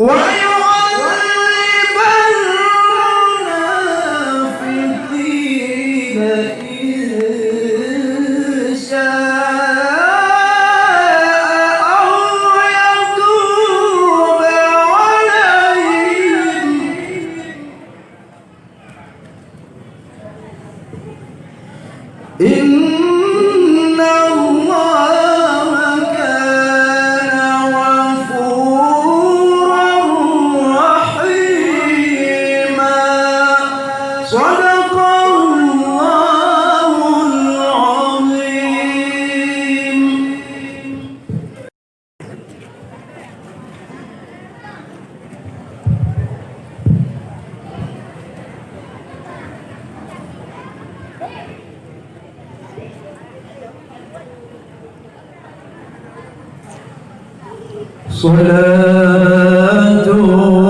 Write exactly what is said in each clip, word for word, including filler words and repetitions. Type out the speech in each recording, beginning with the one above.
ويعذب المنافقين إن شاء أو يتوب عليهم. إن الله كان غفورا رحيما. صدق الله العظيم. صلاة الله،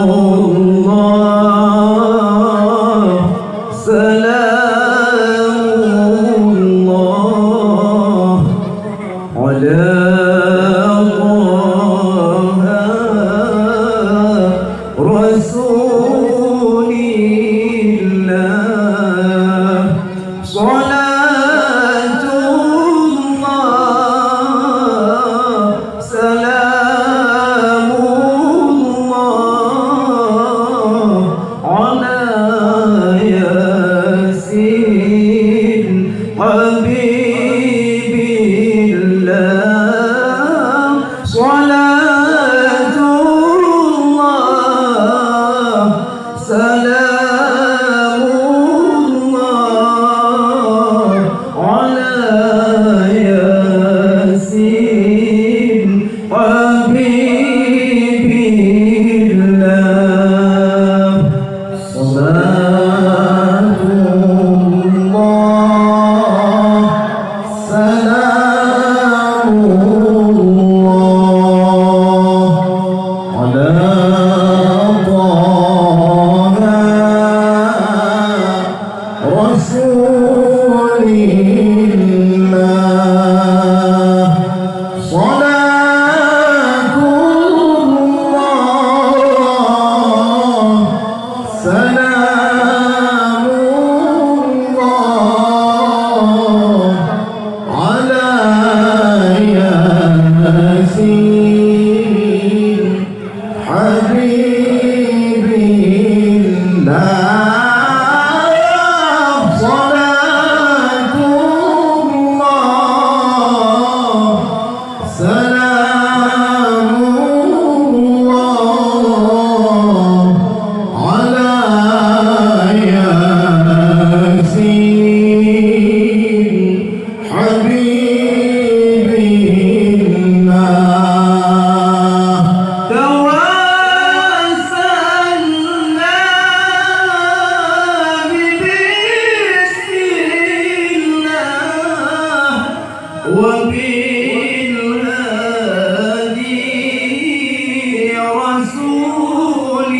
سلام الله على طه رسول الله. صلاة الله، سلام الله على ياسين حبيب الله. صلاة الله، سلام الله على ياسين حبيب الله. صلاة الله، سلام الله على طه رسول الله. صلاة الله، سلام الله على ياسين حبيب الله. صلاة الله، سلام الله على ياسين حبيب الله. توسلنا ببسم الله وبالهادي رسول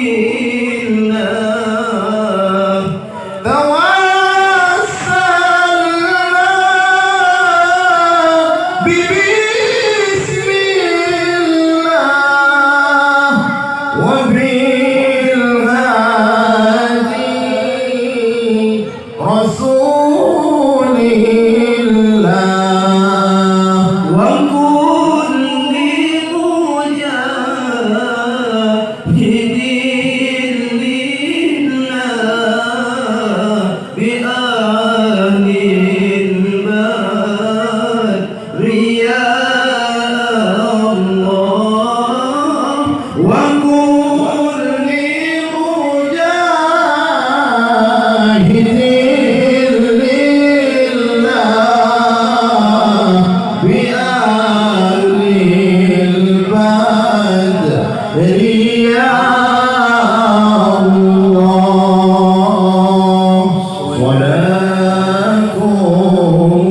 الله. توسلنا ببسم الله وبالهادي رسول الله وكل مجاهد لله بأهل البدر يا الله وكل مجاهد لله بأهل البدر يا الله. صلاة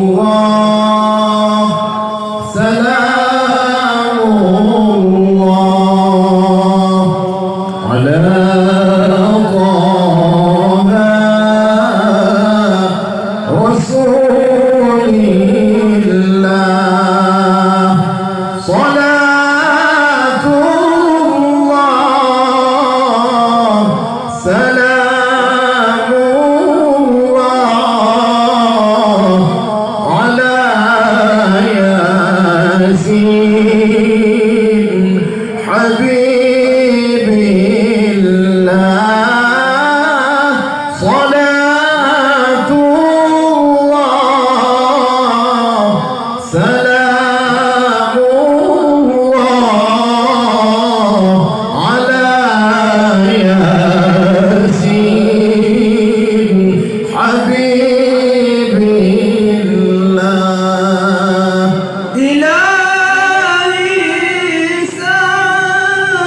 الله، سلام الله على طه رسول الله. صلاة الله، حبيب الله، صلاة الله، سلام الله على ياسين حبيب الله. إلهي سلم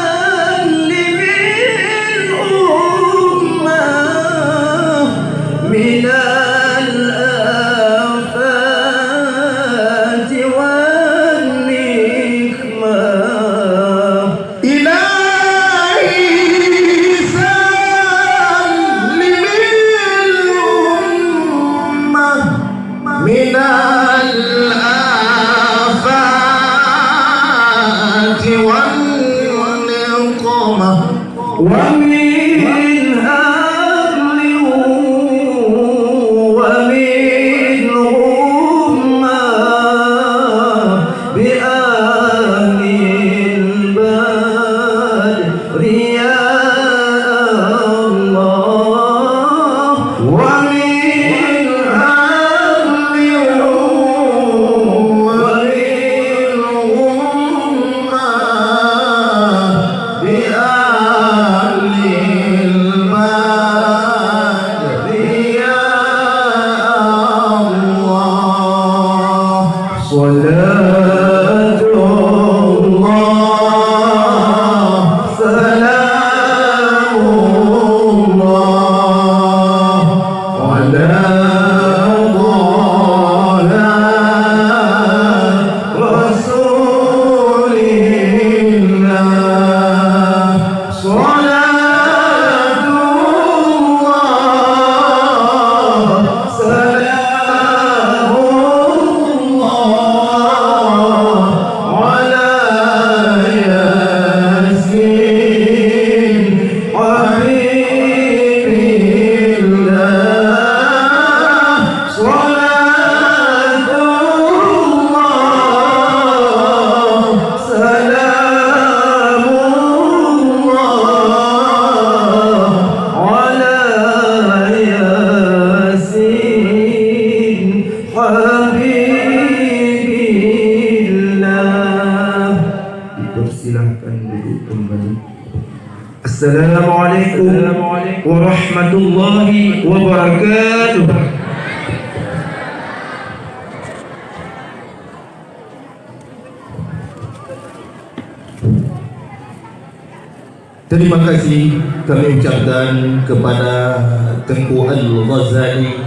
الأمة من الآفات والنقمة. إلهي سلم الأمة من الآفات والنقمة ومن أهل ومن أمة بأهل البدر يا الله، ومن أهل ومن أمة بأهل البدر يا الله. صلاة الله، سلام الله على طه رسول الله. صلاة الله، سلام الله على ياسين حبيب الله. صلاة الله، سلام الله على ياسين حبيب الله. Dipersilahkan duduk kembali. Assalamualaikum warahmatullahi wabarakatuh. Terima kasih kami ucapkan kepada Teungku Al-Ghazali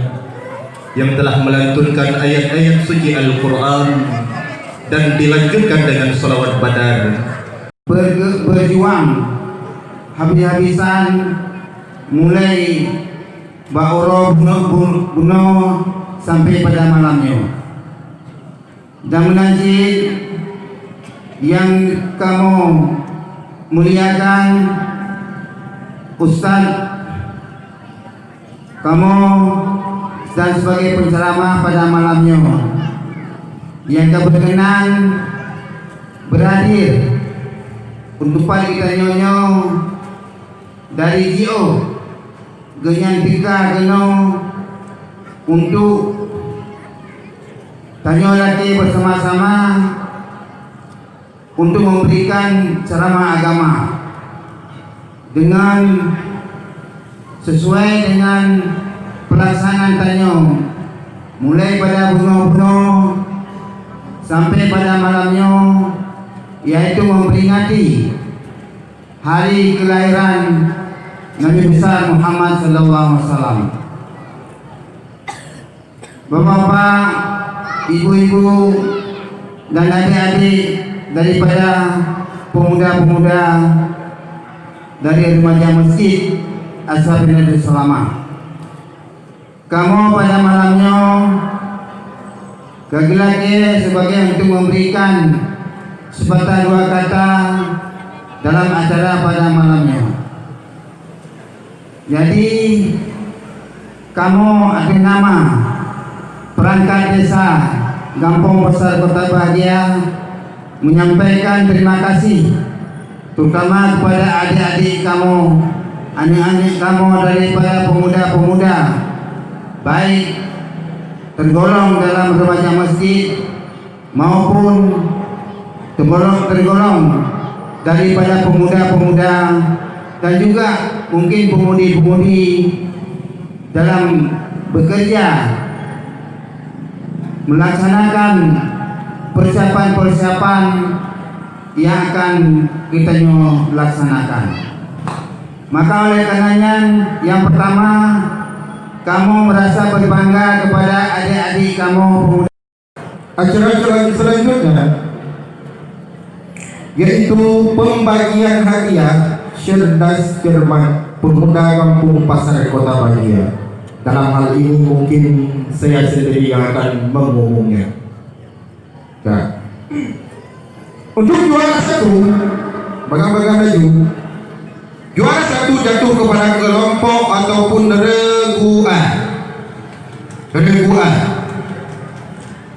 yang telah melantunkan ayat-ayat suci Al-Quran dan dilanjutkan dengan salawat badar. Berge-, berjuang habis-habisan mulai bak uroe bunoe, bu-, bunoe sampai pada malam nyoe. Dan meunan cit nyang kamoe muliakan, Ustaz kamoe dan sebagai penceramah pada malam nyoe nyang ka berkenan berhadir untuk pagi tanyoe nyoe dari jiôh. Geuhnyan teuka keunoe untuk tanyoe lakée beusama-sama untuk memberikan ceramah agama dengan sesuai dengan pelaksanaan tanyoe, mulai pada bunoe-bunoe sampai pada malam nyoe, yaitu memperingati hari kelahiran Nabi Besar Muhammad sallallahu alaihi wasallam. Bapak-bapak, ibu-ibu, dan adik-adik daripada pemuda-pemuda dari remaja Masjid Ashabinatul Salamah. Kamoe pada malam nyoe ka geulakée sebagai untuk memberikan sepatah dua kata dalam acara pada malam nyoe. Jadi, kamoe atas nama perangkat desa Gampông Besar Kota Bahagia menyampaikan terima kasih terutama kepada adik-adik kamoe, aneuk-aneuk kamoe daripada pemuda-pemuda, baik tergolong dalam remaja masjid maupun tergolong, tergolong daripada pemuda-pemuda dan juga mungkin pemudi-pemudi dalam bekerja melaksanakan persiapan-persiapan yang akan kita nyoe laksanakan. Maka oleh karenanya, yang pertama, kamoe merasa berbangga kepada adik-adik kamoe pemuda. Acara selan-, selanjutnya yaitu pembagian hadiah cerdas cermat Pemuda Kampung Pasar Kota Badia. Dalam hal ini mungkin saya sendiri yang akan mengumumnya. Nah, untuk juara satu, bagah-bagah laju. Juara satu jatuh kepada kelompok ataupun regu A. Regu A.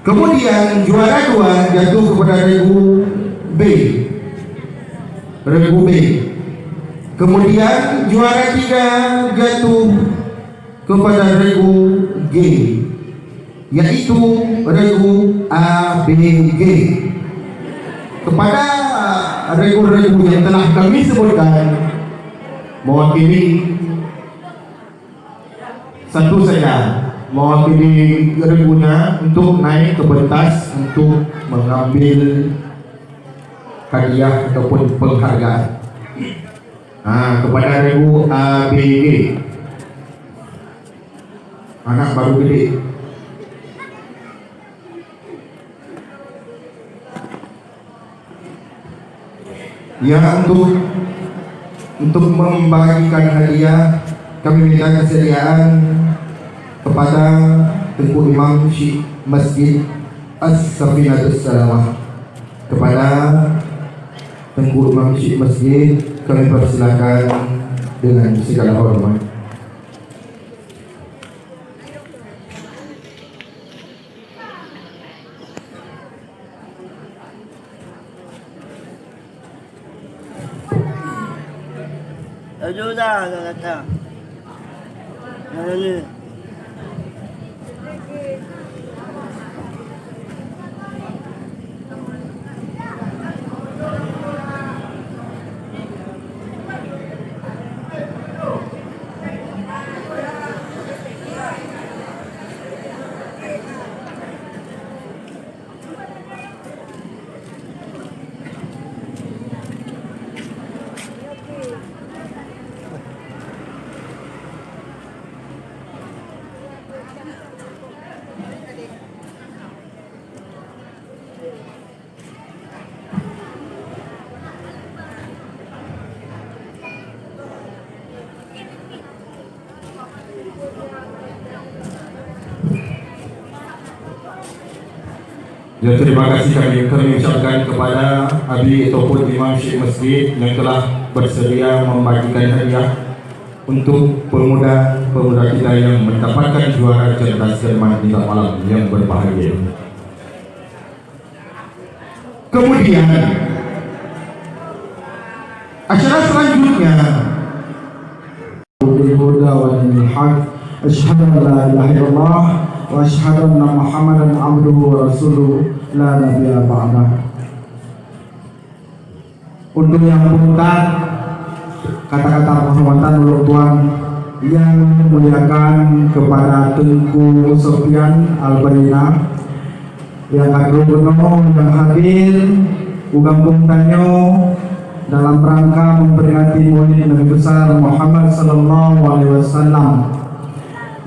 Kemudian juara dua jatuh kepada regu B. Regu B. Kemudian juara tiga jatuh kepada regu G, yaitu regu A B G. Kepada regu-regu yang telah kami sebutkan, mewakili satu saya, mewakili regunya untuk naik ke pentas untuk mengambil hadiah ataupun penghargaan. Ha, kepada regu A B G. Anak baru gede. Ya, untuk, untuk membagikan hadiah, kami minta kesediaan kepada Teungku Imam Syik Masjid As-Safinatus Salamah. Kepada Teungku Imam Syik Masjid, kami persilakan dengan segala hormat. Aduh dah, dah datang. Dah lama. Ya, terima kasih kami, kami ucapkan kepada Abi ataupun Imam Syik Masjid yang telah bersedia membagikan hadiah untuk pemuda-pemuda kita yang mendapatkan juara cerdas cermat di malam yang berbahagia ini. Kemudian, acara selanjutnya. Bil huda wa dinil haq. Asyhadu an la ilaha illallah wa asyhadu anna Muhammadan abduhu wa rasuluh la nabiyya ba'dah. Untuk nyang peuntat, kata-kata penghormatan ulôn tuan yang muliakan kepada Teungku Sofyan Al-Bayyinah yang ka trôk keunoe nyang hadir u gampông tanyoe dalam rangka memperingati Maulid Nabi Besar Muhammad sallallahu alaihi wasallam.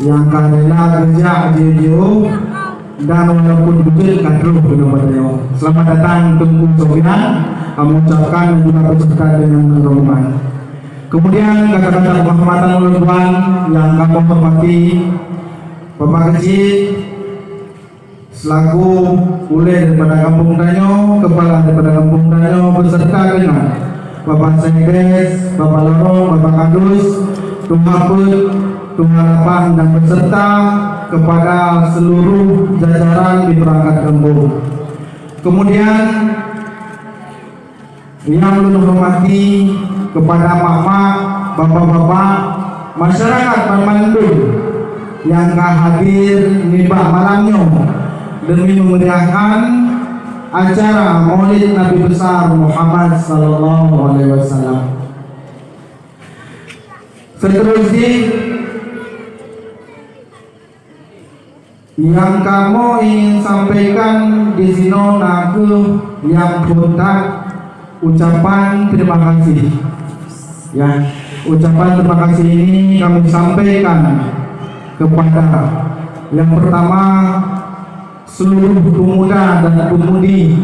Nyang ka rela geujak jiôh-jiôh dan walaupun beujeuet ka trôh keunoe bak tanyoe. Selamat datang Teungku Sofyan, kamoe ucapkan dan juga beserta dengan rombongan. Kemudian kata-kata penghormatan ulôn tuan yang kamoe hormati Bapak Keuchik, selaku ulèe daripada gampông tanyoe, kepala daripada gampông tanyoe, beserta dengan Bapak Sekdes, Bapak Lorong, Bapak Kadus, Tuha Peuet, Tuha Lapan, dan beserta kepada seluruh jajaran di perangkat gampông. Kemudian, Nyang lôn hormati kepada mak-mak, bapak-bapak, masyarakat banmandum nyang ka hadir nibak malam nyoe demi memeriahkan acara Maulid Nabi Besar Muhammad sallallahu alaihi wasallam. Seterusnya, nyang kamoe ingin sampaikan di sinoe na kheueh nyang phôn that ucapan terima kasih. Ya, ucapan terima kasih ini kami sampaikan kepada yang pertama seluruh pemuda dan pemudi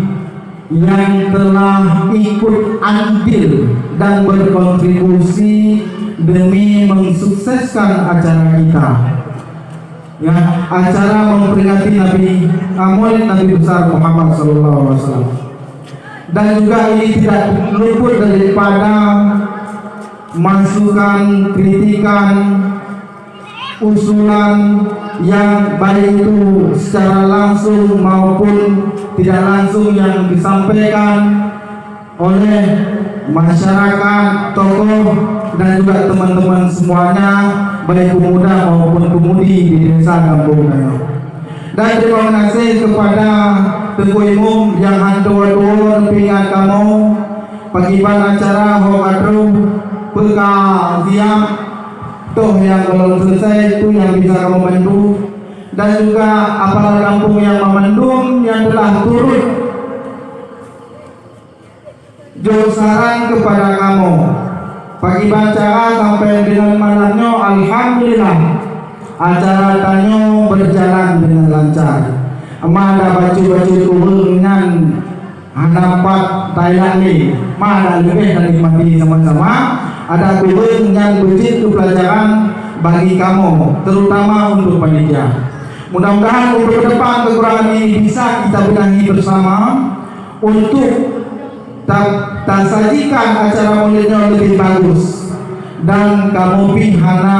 yang telah ikut andil dan berkontribusi demi mensukseskan acara kita. Ya, acara memperingati Nabi, ah, Maulid Nabi Besar Muhammad sallallahu alaihi wasallam. Dan juga ini tidak luput daripada masukan, kritikan, usulan yang baik itu secara langsung maupun tidak langsung yang disampaikan oleh masyarakat, tokoh, dan juga teman-teman semuanya, baik pemuda maupun pemudi di desa kampung nyoe. Dan terima kasih kepada Teungku Imum nyang han tuwoe-tuwoe neupeuingat kamoe, pakriban acara ho ka troh, peu ka siap, toh nyang gohlom selesai, peue nyang bisa kamoe bantu, dan juga aparat kampung nyang banmandum nyang telah turut jok saran kepada kamoe. Pakriban cara sampai dengan malam nyoe, alhamdulillah, acara tanyoe berjalan dengan lancar. Mada bacut-bacut ureueng nyan hana pat tailak lé, mada leubeh tanikmati sama-sama. Adak ureueng nyan beujeuet keu pelajaran bagi kamoe, terutama untuk panitia. Mudah-mudahan untuk ke depan kekurangan ini bisa kita benahi bersama untuk ta-, tasajikan acara Maulid nyoe lebih bagus, dan kamoe pih hana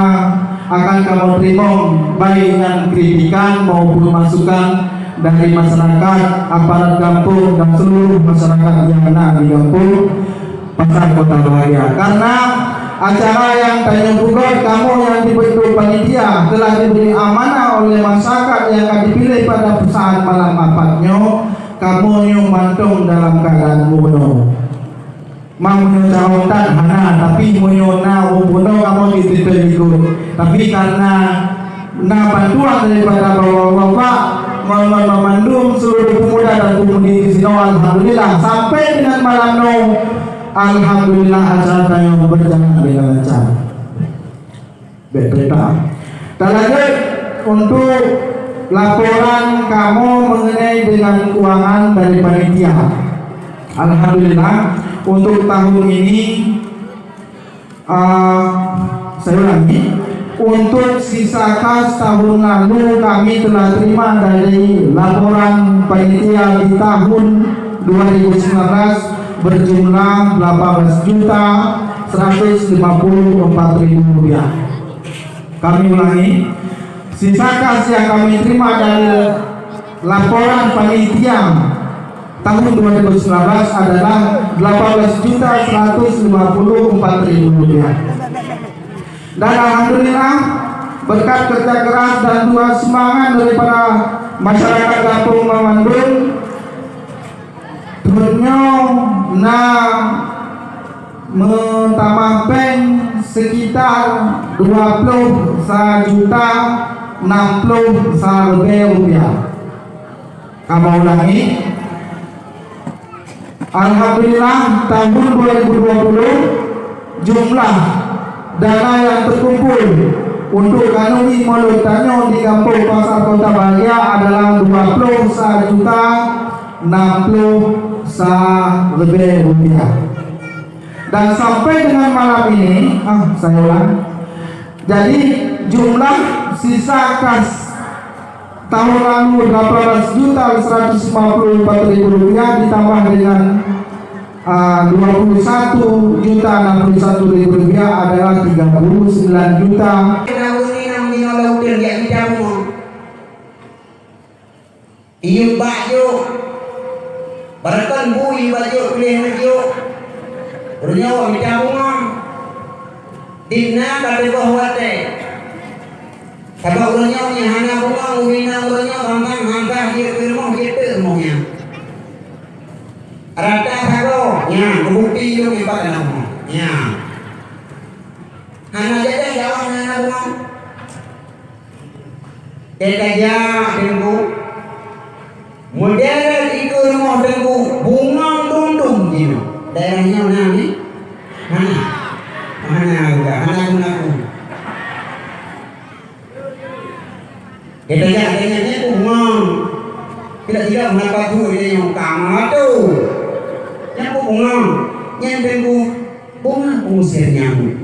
akan kamoe teurimong baik nyan kritikan maupun masukan dari masyarakat, aparat kampung, dan seluruh masyarakat nyang na di kampung Pasar Kota Bahagia. Karena acara nyang tanyoe peugot, kamoe nyang dibentuk panitia telah diberi amanah oleh masyarakat nyang ka dipilih pada saat malam akad nyoe. Kamoe nyoe mantong dalam keuadaan bunoe. Meunyoe carông that hana, tapi meunyoe na ureueng bunoe kamoe jiteuntèe ikot. Tapi karena na bantuan daripada bapak-bapak, ngon, ngon, ngon mandum seluruh pemuda dan pemudi di sinoe, alhamdulillah, sampai dengan malam nyoe, alhamdulillah, acara tanyoe berjalan dengan lancar. Bèk peurintah. Talanjut untuk laporan kamoe mengenai dengan keuangan dari panitia. Alhamdulillah, untuk tahun ini, ah, saya ulangi, untuk sisa kas tahun lalu kami telah terima dari laporan panitia di tahun dua ribu sembilan belas berjumlah delapan belas juta seratus lima puluh empat ribu rupiah. Kami ulangi, sisa kas yang kami terima dari laporan panitia tahun dua ribu sembilan belas adalah delapan belas juta seratus lima puluh empat ribu rupiah. Dan alhamdulillah, berkat kerja keras dan doa semangat daripada masyarakat kampung Mamandum, Thôn nyoe na meutamah péng sekitar dua ploh sa juta nam ploh sa ribèe rupiah. Kamoe ulangi, alhamdulillah, tahun dua ribu dua puluh, jumlah dana nyang teukumpul untuk kanui mulod tanyoe di Gampông Pasar Kota Bahagia adalah dua ploh sa juta nam ploh sa ribèe rupiah. Dan sampai dengan malam ini, ah, saya ulang. Jadi, jumlah sisa kas tahun lalu delapan belas juta seratus lima puluh empat ribu rupiah ditambah dengan, ah, dua puluh satu juta enam puluh satu ribu rupiah adalah tiga puluh sembilan juta. Tahun ini enam lima laut dan di Abidamu. Iyup bak jok. Barakan bu iyup bak jok, piléh aneuk jok. Uroe nyoe awak mita bungong. Di na ka teugoh watée. Sabab uroe nyoe nyang hana bungong, ubé na uroe nyoe bang-bang hana jeuet keu rumoh, jeuet teuk rumoh nyan. Rata sagoe, nyan, meubukti lôn ipat aneuk rumoh. Nyan. Hana jadeh jaweueb ngon hana bungong. Teuka jak Teungku. Meuderet dikeue rumoh Teungku, bungong dum-dum jinoe. Daerah nyoe na ni? Hana. Hana, hana guna-guna. Gata jak, gata nyan, nyan peue bungong. Tidak-tidak meunan pabu nyoe ka meuatu. Nyan peue bungong. Nyan Teungku, bungong peungusir nyamuk.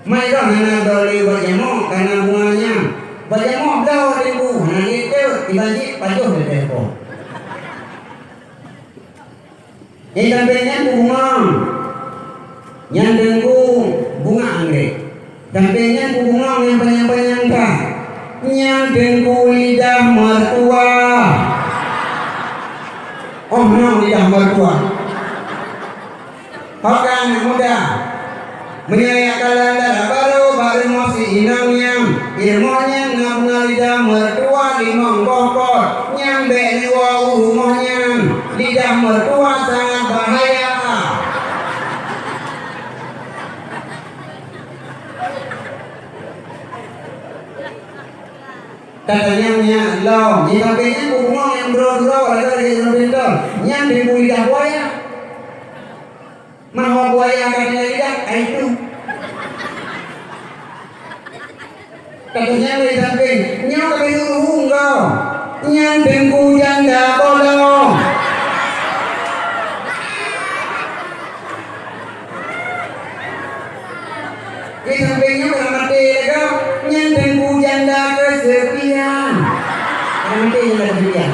Mai droe hana bloe lé bak jamok, kana bungong nyan. Bak jamok bloe Teungku, hana lé teuk, iban jih pajoh lé teupông. Nyan sampéng nyan peue bungong? Nyan Teungku bunga anggrek. Sampéng nyan peue bungong nyang panyang-panyang that? Nyan Teungku lidah mertua. Oh, nyoe lidah mertua. Ho ka aneuk muda. Meunyoe jak kalon dara barô bak rumoh si inong nyan, di rumoh nyan na bunga lidah mertua limong boh pot, nyan bék neuwoe u rumoh nyan. Lidah mertua sangat bahaya. Ka tanyong nyak lom, di sampéng nyan peue bungong nyang droe-droe lagèe lagèe droe bintang, nyan Teungku lidah buaya. Meuhôi buaya ka tinggai lidah, ai tu. Ka tanyong lé sampéng, nyoe ka tanyong ruhueng goe. Nyan Teungku janda bolong. Di sampéng nyoe ka maté lé goe, nyan Teungku janda keuseupian. Ka maté janda keuseupian.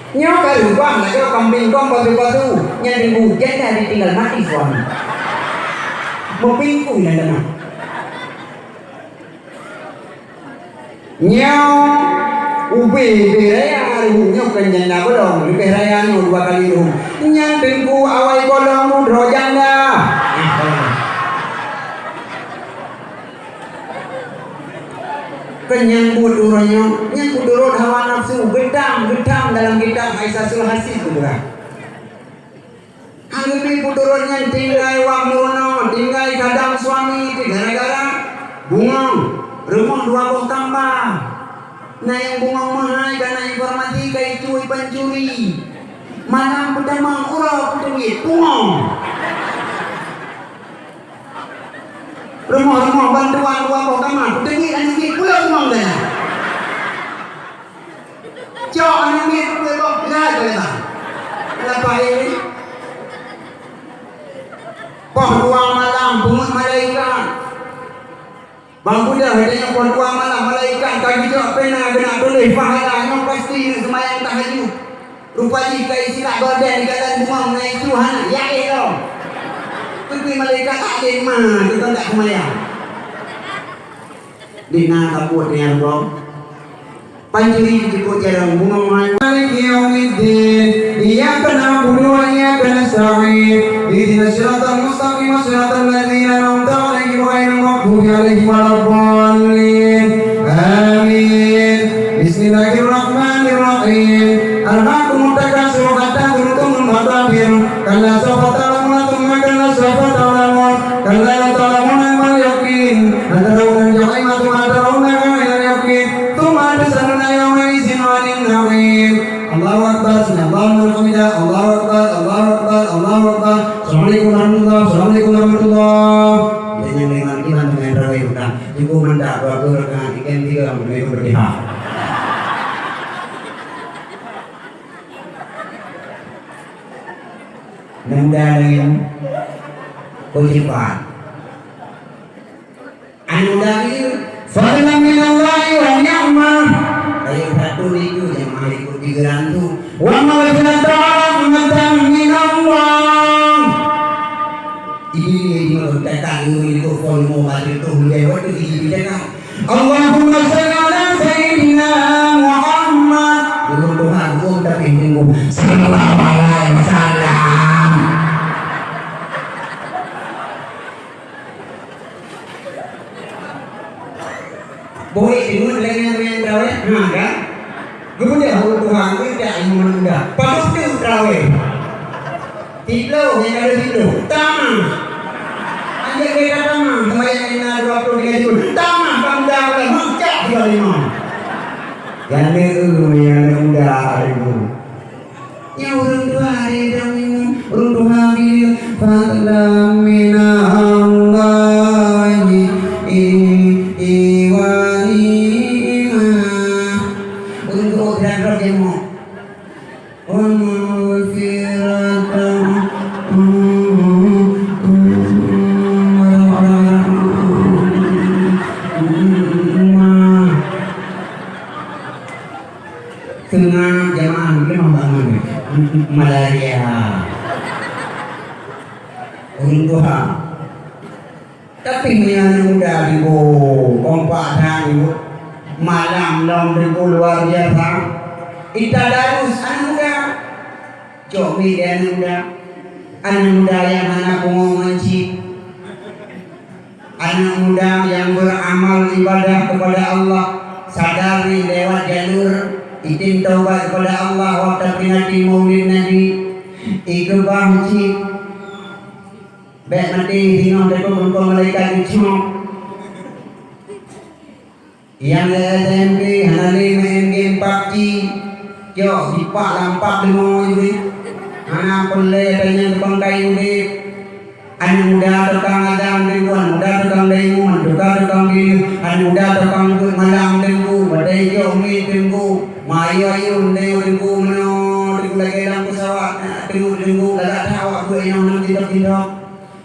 Nyoe ka reubah lagèe kambing gom batu-batu, nyan Teungku janda ditinggal mati suami. Meupingkui nan teuma. Nyoe ubé-ubé raya ruhueng nyoe kon janda bolong, leubeh raya nyoe dua kali ruhueng. Nyan Teungku awai bolong droe janda. Kon nyan buet uroe nyoe, nyan peuturot hawa nafsu, geutam-geutam dalam kitab Hisasul Hasid Kubra. Hana peuturot nyan tinggai wak meurunoe, tinggai kadang suami teuh gara-gara bungong, rumoh dua boh kamba. Na nyang bungong meuhai kana informasi ka icuri pancuri. Malam peutamong uroe peuteubiet bungong. Rumoh-rumoh bantuan dua boh kama, peuteubiet aneuk miet pulo bungong gaya. Cok aneuk miet pulo boh, lihat gaya. Lepas ini, poh dua malam, pungut malaikat. Bang Buda, katanya poh dua malam, malaikat ka geujok pena geunak tuléh pahala nyoe pasti neuk seumayang tahajud. Rupa jih ka isilak gorden di jalan bungong na itu hana, ya eh lom. Keupeue malaikat taklim ma, tukang tak seumayang. Di na ka buet nyang lom. Pancuri jipeujarang bungong hai. Maliki yaumiddin. Iyyaka na'budu wa iyyaka nasta'in. Ihdinas siratal mustaqim, siratal ladzina an'amta 'alaihim ghairil maghdubi 'alaihim waladdallin. Amin. Bismillahirrahmanirrahim. Alhaakumut takatsur hatta zurtumul maqabir. Kalla sawfa ta'lamuna tsumma kalla sawfa ta'lamun. Kalla la ta'lamuna 'ilmal yaqin. La tarawunnal jahima tsumma la tarawunnaha 'ainal yaqin. Tsumma latus'alunna yauma'idzin 'anin na'im. Allahu Akbar, sami'allahu liman hamidah. Allahu Akbar, Allahu Akbar, Allahu Akbar. Assalamualaikum warahmatullah, assalamualaikum warahmatullah. Jadi nyang lima lima dengan terawih bukan. Cukup mantap, dua puluh rakaat, ikan tiga, menerima berpihak. Mudah-mudahan lagi, oh, cepat. Anu lagi, fadlan minallahi wa ni'mah. Kayu satu itu yang mari ikut pikiran tu. Wa maghfiratan wa rahmatan minallah. Ini dia juga kata ini kok pun mau baca tu, dia waktu ini dia cakap. Allahumma shalli ala Sayyidina Muhammad. Belum Tuhan, belum tapi tunggu. Sallallahu alaihi wasallam. Peuet deungon lagèe nyang traweh, ha kan? Geupeugah ureueng tuha, "Geudak ilmu muda." Padub teuk traweh. Siploh, nyang ka lheueh siploh. Tamah. Anjak gaya tamah, seumayang lima dua puluh tiga jam. Tamah, ka muda pula, meucak tiga lima. Nyang lheueh, nyang muda, ibu. Nyoe ureueng tuha ridong nyoe, ureueng tuha bileuen, fadlan minallahi i-, iwa ni'mah. Ureueng tuha bileuen, wa maghfiratan. Teungoh jamaah lemah bangun. Malaria. Ureueng tuha. Tapi meunyoe aneuk muda ibu, kompak that ibu. Malam lom ibu luar biasa. Ita darus aneuk muda. Cok mi di aneuk muda. Aneuk muda nyang hana pungo ngon cit. Aneuk muda nyang beuramal ibadah kepada Allah, sadar lewat jalur izin taubat kepada Allah, watèe peringati Maulid Nabi, ikeubah cit, bèk maté singoh takot keu malaikat geucok. Nyang lé S M P hana lé main game PUBG, cok sipak lam pap deungoe udép. Hana peureulèe tanyong teupang kayu udép. Aneuk muda tukang azan teungku, aneuk muda tukang dayung, aneuk muda tukang bileuen, aneuk muda tukang beuet malam teungku, batèe cok mi teungku, mayu-ayu teungku meunoe teungku lagèe lam peusawat, teungku-teungku lagak that awak beuet nyang nam tindok-tindok.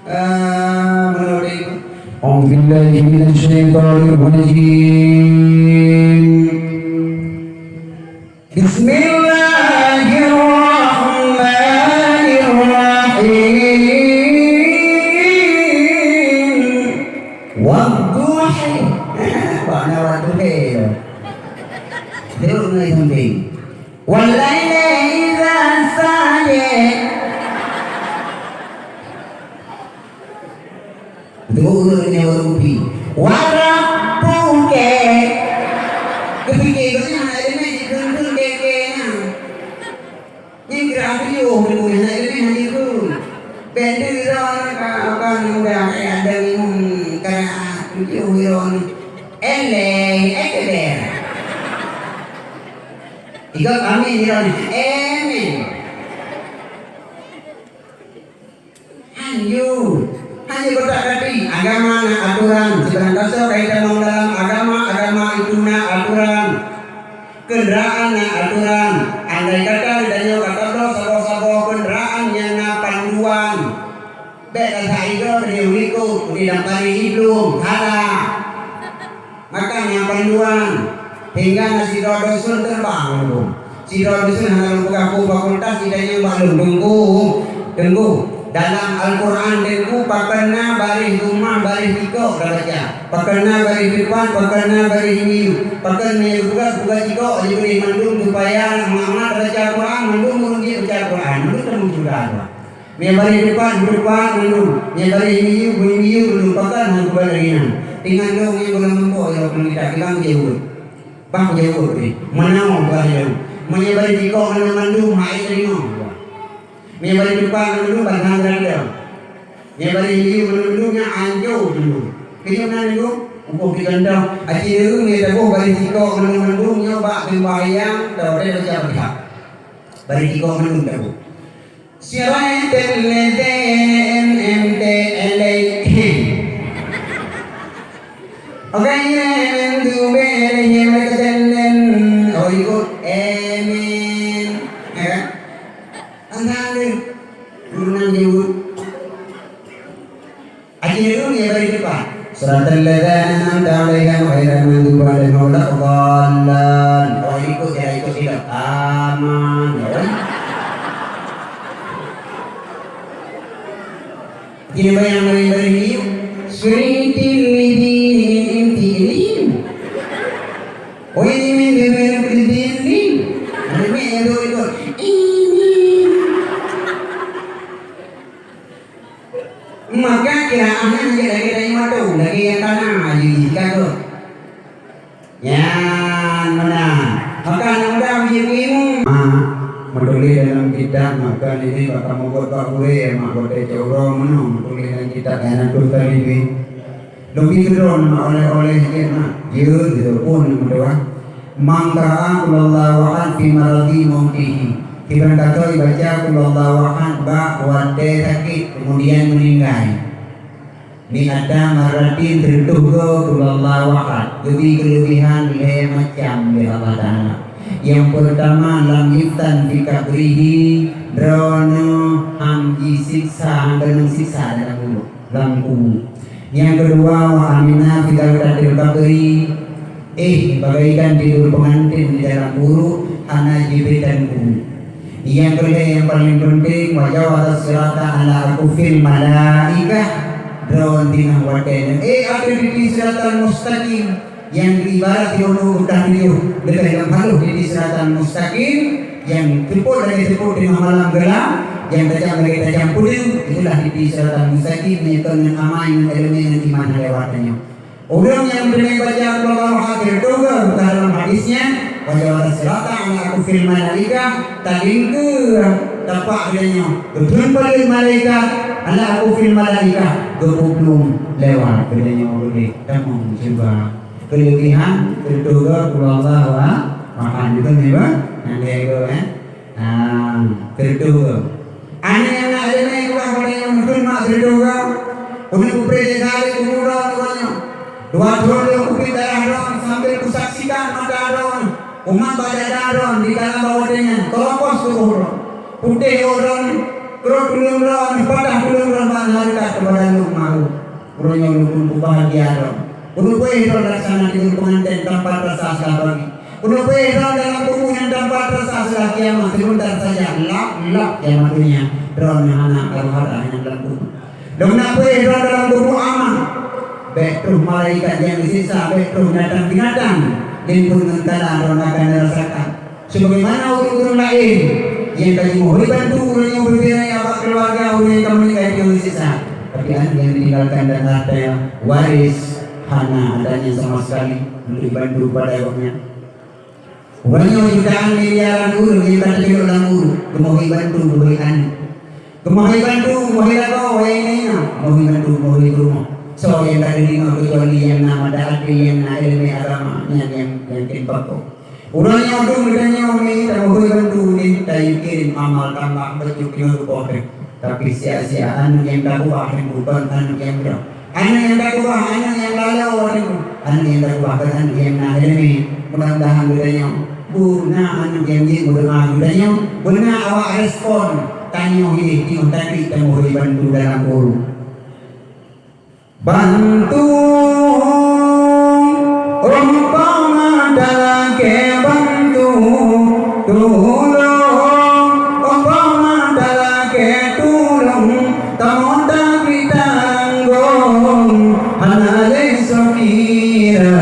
Ah, meunoe teungku. A'udzubillahi minasyaitonirrajim. Bismillahirrahmanirrahim. Wadduha. Bak na wadduha. Duduk ngai samping. Wallaili idza saja. Beutôi ureueng nyoe ureueng kupi. Wa rabbuka. Geupike gobnyan hana ileumèe jikheun-kheun kèe-kèe nyan. Nyan kira tujoh ureueng nyan hana ileumèe hana jikheun. Bèk droeneuh ka, ka muda, eh, ada minum, ka tujoh droeneuh. Eleh, eh, keder. Tiga kami droeneuh. Amin. Hanjeuet. Hanjeuet kotak kati. Agama na atoran. Sibarang kasoe kaitan ngon dalam agama, agama itu na atoran. Kendaraan na atoran. Andai kata di tanyoe ka tabloe saboh-saboh kendaraan nyang na panduan. Bèk tasaék droe keudéh u likot, keudéh lam paléng iblong. Salah. Maka nyang panduan, hingga na sidroe dusun teubang lom. Sidroe dusun hana lôn peugah peue fakultas, jitanyong bak lôn, "Teungku, Teungku, dalam Al-Quran Teungku, pakon na baréh dumah, baréh sikok tabaca? Pakon na baréh depan, pakon na baréh miyueb? Pakon meunyoe geupeugah, geupeugah sikok, jibri mandum supaya mangat-mangat tabaca Al-Quran, mandum ureueng jeuet baca Al-Quran, mandum tamong syeuruga." Meunyoe baréh depan, depan mandum. Meunyoe baréh miyueb, miyueb mandum. Pakon hana geuba lagèe nyan? Tinggai lôn nyang gohlom leumbot jaweueb ngon gata, kiban jaweueb. Bah jaweueb deh. Meunan bah jaweueb. Meunyoe baréh sikok ngon mandum, hai teurimong. Meunyoe baréh depan ngon mandum, ban hana geurandoe. Meunyoe baréh miyueb ngon mandum, nyan anjo dulu. Keu nyan na dulu, ukoh pih contoh. Aci neu meunyoe taboh baréh sikok ngon mandum, nyoe bak seumbahyang, tarote baca Fatihah. Baréh sikok mandum taboh. Siratal ladzina an'amta 'alaihim, ghairil maghdubi 'alaihim waladdallin. Oh, ikut. Amin. Ya kan? Tantangan dia. Guru nang jawab. Akhirnya, ya, bari depan. Siratal ladzina an'amta 'alaihim ghairil maghdubi 'alaihim waladdallin. Oh, ikut, ya, ikut sila. Aman, ya, oi. Akhirnya, bayang bari-bari ni, siratal ladzina an'amta 'alaihim. Oh, ini main, main, main, main, main. Ada main yang tu, itu. Ini. Maka kiraannya hanya lagi dari mata, lagi yang tanah, lagi kagak. Nyan meunan. Maka aneuk muda meujeuet ilmu. Mak, meutuléh dalam kitab, maka nini bak kamoe buet bak gurée, mak watée cok uroe meunoe meutuléh dalam kitab, nyang na tuh tadi. Lôn bi keudroe mak oleh-oleh jeuet mak. Jeuet, jeuet pun meudoá. Man qara'a qul huwallahu ahad fi maradi mautihi. Kiban gata baca qul huwallahu ahad bak watée sakét, kemudian meuninggai. Mi'ata marratin, sireutôh goe qul huwallahu ahad, geubi keuleubihan lhée macam lé Allah Taala. Nyang peurtama, lam yuftan fi qabrihi, droeneuh han jisiksa, han keunong siksa dalam kubu, lam kubu. Nyang keudua, wa amina fi dalkatil qabri, Eh, bagaikan tidur pengantin di dalam guru, hana jibitan guru. Nyang keulhée nyang paleng penting, wa jawaza sirata ala akufil malaikah, droe singoh watée nyan. Eh, ateueh titi siratal mustaqim, nyang ibarat yoh udah tujoh, leubeh lam haloh titi siratal mustaqim, nyang seupôt lagée seupôt teungoh malam geulam, nyang tajam lagée tajam peudeueng, itulah titi siratal mustaqim, nyang kon ngon amai, ngon ileumé, ngon iman lewat tanyoe. Ureuëng nyang meuteumé baca Allahu Akbar teuga buka dalam hadis nyan, wa jawaza sirata ala akufil malaikah, talingkeue tapak geutanyoe, geutheun paleuet malaikat, ala akufil malaikah, geupeuplong lewat geutanyoe, geudeh tamong syeuruga. Keuleubihan teuga qul huwallahu ahad, nyan lé, eh. Nah, teuga. Aneuk nyang na ileumé keubah watée nyoe meuteumé mak teuga. Keuneuk kupreh desa lé kubu droe nyoe. Dua thon lôn kupiet darah droe sambil kusaksikan mata droe. Umat bak dada droe di dalam bawah watée nyan, keurokos tuboh droe. Putéh droe, krot tuleueng droe, patah tuleueng droe, ban hareukat keupada lôn mahu. Uroe nyoe lôn peubahagia droe. Keuneuk peuéh droe laksana tidur pengantin tanpa terasa selah pagi. Keuneuk peuéh droe dalam kubu nyan tanpa terasa selah kiamat, sebentar saja, lap-lap kiamat dunia. Droe nyang hana karu hareuta nyang dalam kubu. Lôn na peuéh droe dalam kubu aman. Bék troh malaikat nyang jisiksa, bék troh binatang-binatang, lé peue ngon kala droe akan dirasakan. Sebagaimana ureuëng-ureuëng laén nyang ka jimeuhôi bantu ureuëng nyang beubiraya bak keuluwarga ureuëng nyang ka meuninggai nyoe sisa, tapi aneuk nyang ditinggalkan dan harta waris hana adanya sama sekali untuk bantu pada awaknyan. Uroe nyoe jutaan miliaran ureuëng nyang ka teukeulok lam ureuëng geumeuhôi bantu, meuhôi aneuk. Geumeuhôi bantu, meuhôi lakoe, wahé inong, meuhôi bantu, meuhôi peurumoh. Soe nyang ka teurimong keucuali nyang na mata até, nyang na ileumé agama, nyan nyang, nyang tem pakoe. Uroe nyoe dum geutanyoe mi tameuhôi bantu nyoe tayue kirém amal tamah bacut nyoe rupoh teuh. Tapi sia-sia aneuk nyang takeubah nyoe bukon aneuk nyang droe. Aneuk nyang takeubah aneuk nyang laloe nyoe, aneuk nyang takeubah kon aneuk nyang na ileumé. Mudah-mudahan geutanyoe beuna aneuk nyang jeuet meudoá geutanyoe, beuna awak respon tanyoe hideh nyoe tapi tameuhôi bantu dalam ureuëng. Bantu, umpama talakée bantu, tulông, umpama talakée tulông, tamong takri tanggong, hana lé sokira,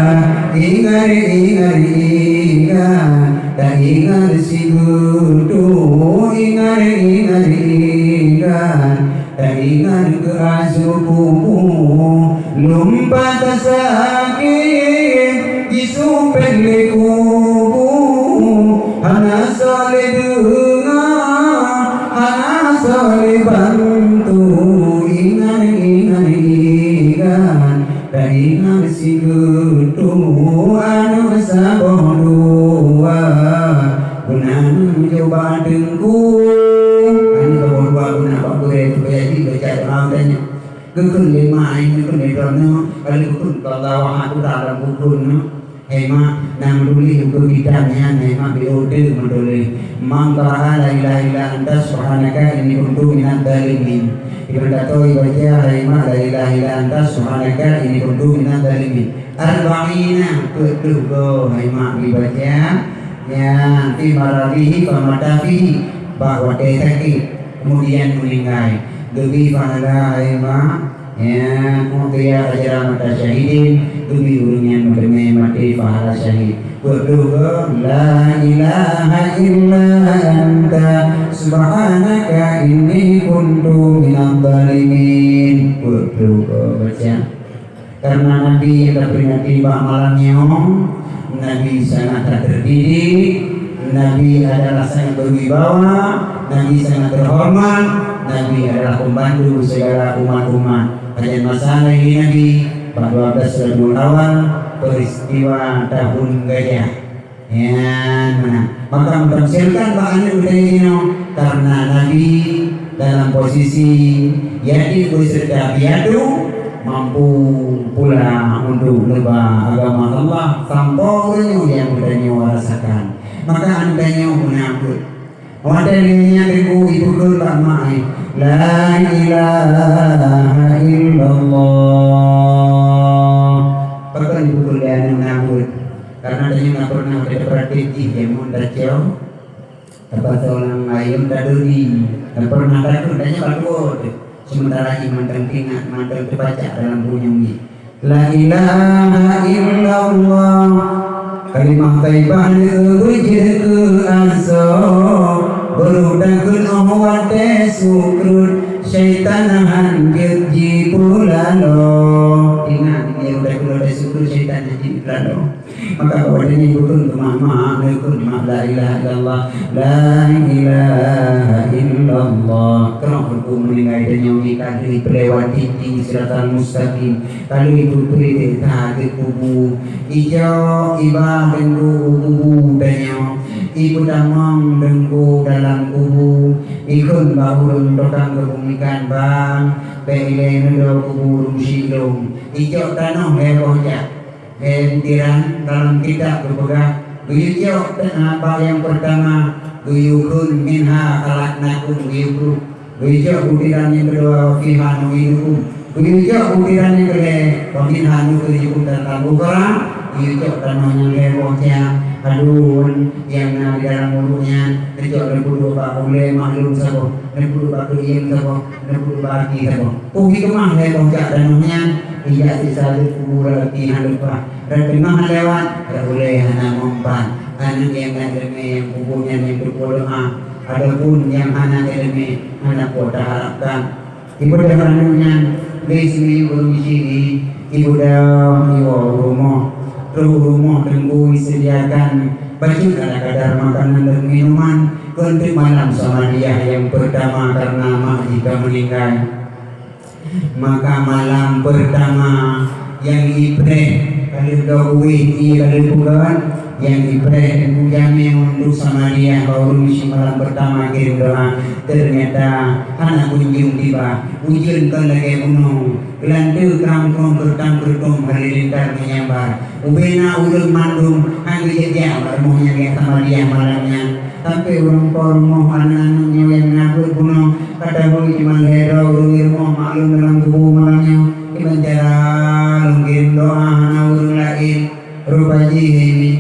ingat, ingat, ingat, taingat sigoe, ingat, ingat, ingat. Taingat keu asoe kubu, lumpat sakét jisupet lé kubu, hana soe lé deungoe, hana soe lé bantu. Ingat, ingat, ingat, taingat sigoe, aneuk saboh dua. Beuna aneuk jok bak teungku, aneuk saboh dua beuna bak beurée, supaya jibaca doa geutanyoe. Geukheun lé mak, ai geukheun lé droeneuh, ka lheueh geukheun keu Allah, wahai putra lam kukheun nyoe. Hai mak, na meutuléh ukeue kitab nyan, hai mak, beuoe teuk meutuléh. Man qara'a la ilaha illa anta subhanaka inni kuntu minadz dzalimin. Iban gata ibaca, hai mak, la ilaha illa anta subhanaka inni kuntu minadz dzalimin. Arba'ina, peuet ploh goe, hai mak, ibaca. Nyan, fi maradihi fa mata fihi, bak watée sakét, kemudian meuninggai. Geubri pahala, hai mak, nyan, u'tiya ajra mata syahidin, geubri ureuëng nyang meuteumé maté pahala syahid. Peuet ploh goe, la ilaha illa anta, subhanaka inni kuntu minadz dzalimin. Peuet ploh goe baca. Karena Nabi nyang taperingati bak malam nyoe, Nabi sangat terdidik, Nabi adalah sangat berwibawa, Nabi sangat terhormat, Nabi adalah pembantu segala umat-umat. Pajan masa lagi Nabi, bak dua belas Rabiul Awal, peristiwa tahun gajah. Nyan meunan. Maka meutafsirkan bak aneuk geutanyoe jinoe, karena Nabi dalam posisi yatim beserta piatu mampu pula untuk neuba agama Allah sampoe uroe nyoe nyang geutanyoe rasakan. Maka aneuk tanyoe meunan buet. Watèe lheueh nyan Teungku ipeukeun bak mak, "La ilaha illallah." Pakon ipeukeun lé aneuk meunan buet? Karena tanyoe na pernah watèe tapraktek jih jameun tacok, tapasoe lam ayeuem taduri, na pernah takheun tanyoe ka tuwoe teuh. Sementara jih mantong teuingat, mantong teupacak dalam punyueng jih. La ilaha illallah. Kalimah thaibah leueh beujeuet keu asoe, beurôh takheun óh watèe sukreut, syaitan han jeuet jipeulaloe. Ingat, meunyoe takheun watèe sukreut, syaitan han jeuet jipeulaloe. Maka watèe nyan bukon keu mak-mak, neukheun mak la ilaha illallah, la ilaha illallah. Keurok huköm meuninggai tanyoe nyoe ka lheueh peulewat tieng-tieng siratal mustaqim, ka lheueh peupeuet that geukubu. Ijok iba deunggu u kubu tanyoe, ipeutamong deunggu dalam kubu, ikheun bak ureueng tukang keubeumikan, "Bang, bèk ilèe neudoe kubu ureueng syik lôn." Ijok tanoh lhèe boh jak. Lhèe butiran dalam kitab geupeugah, geuyue cok teuk bak nyang peurtama, geuyue kheun minha khalaqnakum, geuyue bruek. Geuyue cok butiran nyang keudua, wa fiha nu'idukum. Geuyue cok butiran nyang keulhèe, wa minha nukhrijukum taratan ukhra. Geuyue cok tanoh nyang lhèe boh cang, aduen nyang na di dalam uluek nyan, neucok neupeuduek bak ulèe mak lôn saboh, neupeuduek bak keuieng saboh, neupeuduek bak aki saboh. Peue hikmah lhèe boh cak tanoh nyan? Ijak sisa leuet kubu rot aki hana leupah, rot teungoh lewat, rot ulèe hana meumpat. Aneuk nyang na ileumèe nyang kubu nyan nyang teupeue doa, adapun nyang hana ileumèe hana peue taharapkan. Ibeudôh aneuk nyan, lé simiyueb ureueng sini, ibeudôh iwoe u rumoh. Troh u rumoh Teungku iseudiakan bacut ala kadar makanan dan minuman keu eunteuk malam samadiyah nyang peurtama kareuna mak jih ka meuninggai. Maka malam peurtama nyang ipreh ka lheueh dok ueh ié ka lheueh peugöt, nyang ipreh Teungku jamé untuk samadiyah bak ureueng syiek malam peurtama kirim doa, teunyata hana kunjong tiba. Ujeuen kon lagèe gunong, geulanteue kram-krom keureutam-keureutom haleulintang meunyambar. Ubena ureueng mandum han geujak-jak bak rumoh nyang geusamadiyah malam nyan. Sampoe ureueng po rumoh aneuk-aneuk nyoe nyang na beuet bunoe, ka tabeuet cuma lhèe droe ureueng di rumoh maklum dalam kubu malam nyoe. Kiban cara lôn kirim doa hana ureueng laén. Rupa jih hai mi,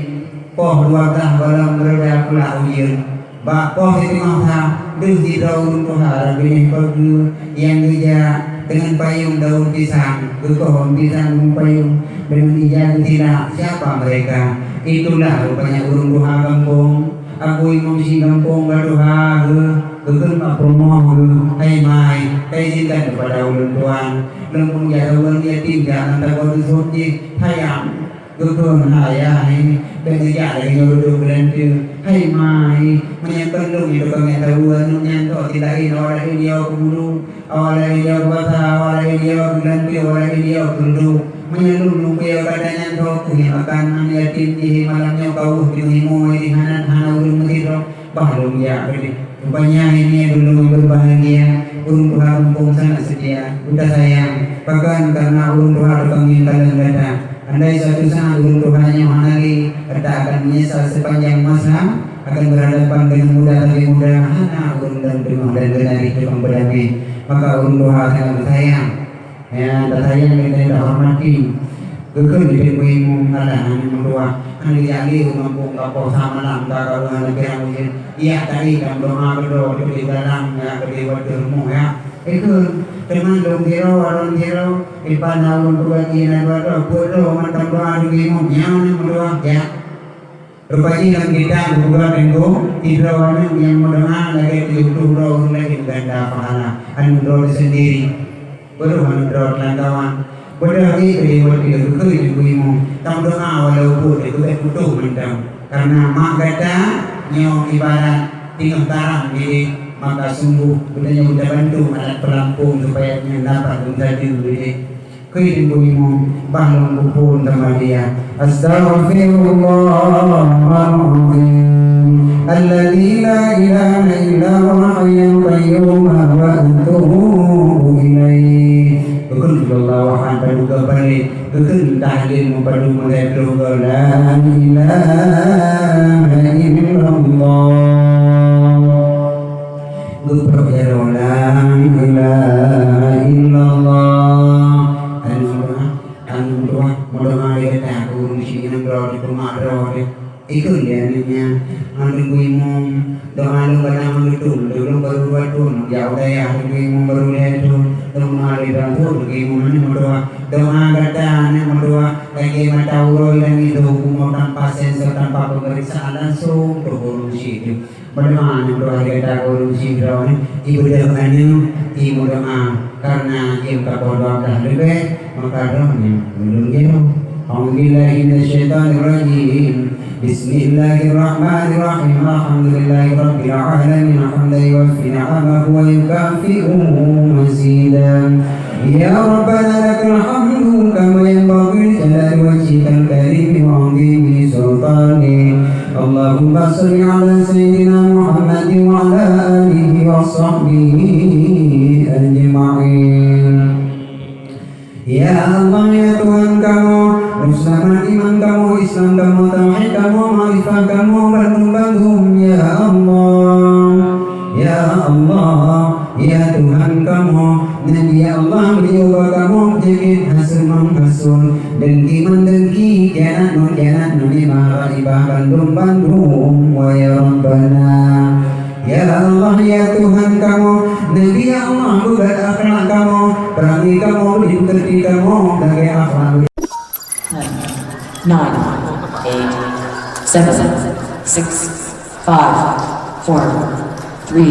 poh dua blah gohlom reda kulak ujeuen. Bak poh siteungoh sa, deuh sidroe ureueng tuha rot binéh pageue nyang geujak deungon payong daun pisang, geukoh daun pisang u payong, deungon ija geutilak, "Siapa mereka?" Itulah rupanya ureueng tuha gampông. Abu imum si gampông ka tuha geuh, geukheun bak peurumoh geuh, "Hai mai, taizinkan keupada ulôn tuan, lôn peugah saboh yatim jak lam saboh teusôt jih, hayam." Geukheun, "Hai ayah, bèk neujak lagèe nyoe reudôk geulanteue. Hai ma, meunyoe kon lôn nyang tukang jak tabu aneuk nyan, toh cit laén awak laén jijaweueb keu guru, awak laén jijaweueb keu basa, awak laén jijaweueb keu geulanteue, awak laén jijaweueb keu reudôk. Meunyoe lôn lôn peuyôh gata nyan, toh peue nyang akan aneuk yatim jih malam nyoe ka weueh teungoh imoe jih hana, hana ureueng meusidroe." Bah lôn jak keudeh. Rupanya hai nyan lôn nyang berbahagia, ureueng tuha gampông sangat seutia, geutasayang. Bahkan kareuna ureueng tuha tukang ngieng kalon gata. Andai suatu saat ureueng tuha nyoe hana lé, gata akan menyesal sepanjang masa, akan berhadapan dengan muda tapi muda, hana ureueng dan teungoh dan geunaréh tukang beudamé. Maka ureueng tuha sangat beusayang. Ya, tasayang dan tahormati. Geukheun di Teungku Imum, alah aneuk meutuah, hana jak lé u gampông ka poh sa malam ka karu hana pirang ujeuen. Yak tadi ka meudoa keudroe, keudeh dalam, ya, keudeh watèe rumoh, ya. Ikheun, teuma lôn sidroe, lôn sidroe, dipat na ulôn peugah keu na dua droe, peuet droe mantong doa di Teungku Imum, nyan aneuk meutuah, ya. Rupa jih lam kitab geupeugah Teungku, sidroe aneuk nyang meudoa lagèe tujoh ploh droe ureueng laén ganda pahala, aneuk droe teuh sendiri. Baru aneuk droe teulangkawan. Padahai keu lewat dia keu ibu imum, tam doa walau pun dia keu putôh mantong. Karena mak gata nyoe ibarat teungoh tarang jadi, maka sungguh geutanyoe tabantu alat pelampung supaya nyan dapat meusaju jadi. Keu ibu imum, bah lôn pupun sama dia. Astaghfirullahalazim. Alladzi la ilaha illa huwal hayyul qayyum wa atubu ilaih. Beukheun Allah wahan paduka paléh, beukheun tahlil meupadu meulai droe la ilaha illallah. Geuprok jaroe la ilaha illallah. Anu doa, anu doa, meudoa lé gata keu ureueng syiek nyang droe teuh, peumak droe teuh. Ikheun lé aneuk nyan, "Teungku Imum, doa lôn kadang meugeutong, lôn baru dua thon, jak u dayah Teungku Imum baru lhèe thon, lôn meudoa lé Teungku Imum aneuk meudoa. Doa gata aneuk meudoa, lagèe mata uroe langèt dong, bumoe tanpa sensor, tanpa pemeriksaan, langsung keu ureueng syiek teuh." Meudoa aneuk meudoa lé gata keu ureueng syiek droeneuh, ibeudôh aneuk, imeudoa, karena jeuem kapoh dua blah leubeh. Maka droeneuh ulôn jaroe. A'udzubillahi minasyaitonirrajim. Bismillahirrahmanirrahim. Alhamdulillahirabbil alamin. Hamdan yuwafi ni'amahu wa yukafi'u mazidah. Ya Rabbana lakal hamdu kama yanbaghi li jalali wajhikal karimi wa 'azimi sultanik. Allahumma shalli ala sayyidina Muhammadin wa ala alihi wa sahbihi ajma'in. Ya Allah, ya Tuhan kamoe, musnahkan iman kamoe, Islam kamoe, tauhid kamoe, makrifat kamoe, bandum-bandum, ya Allah. Ya Allah, ya Tuhan kamoe, Nabi Allah, meunyoe bak kamoe penyakit hasut meuhasut, dengki meudengki, khianat meukhianat, namimah ghaibah, bandum-bandum, wa ya Rabbana. Ya Allah, ya Tuhan kamoe, Nabi Allah, beubat akhlak kamoe, peurangée kamoe, beudipeukeuti kamoe lagée akhlak. Nine, eight, seven, six, five, four, three,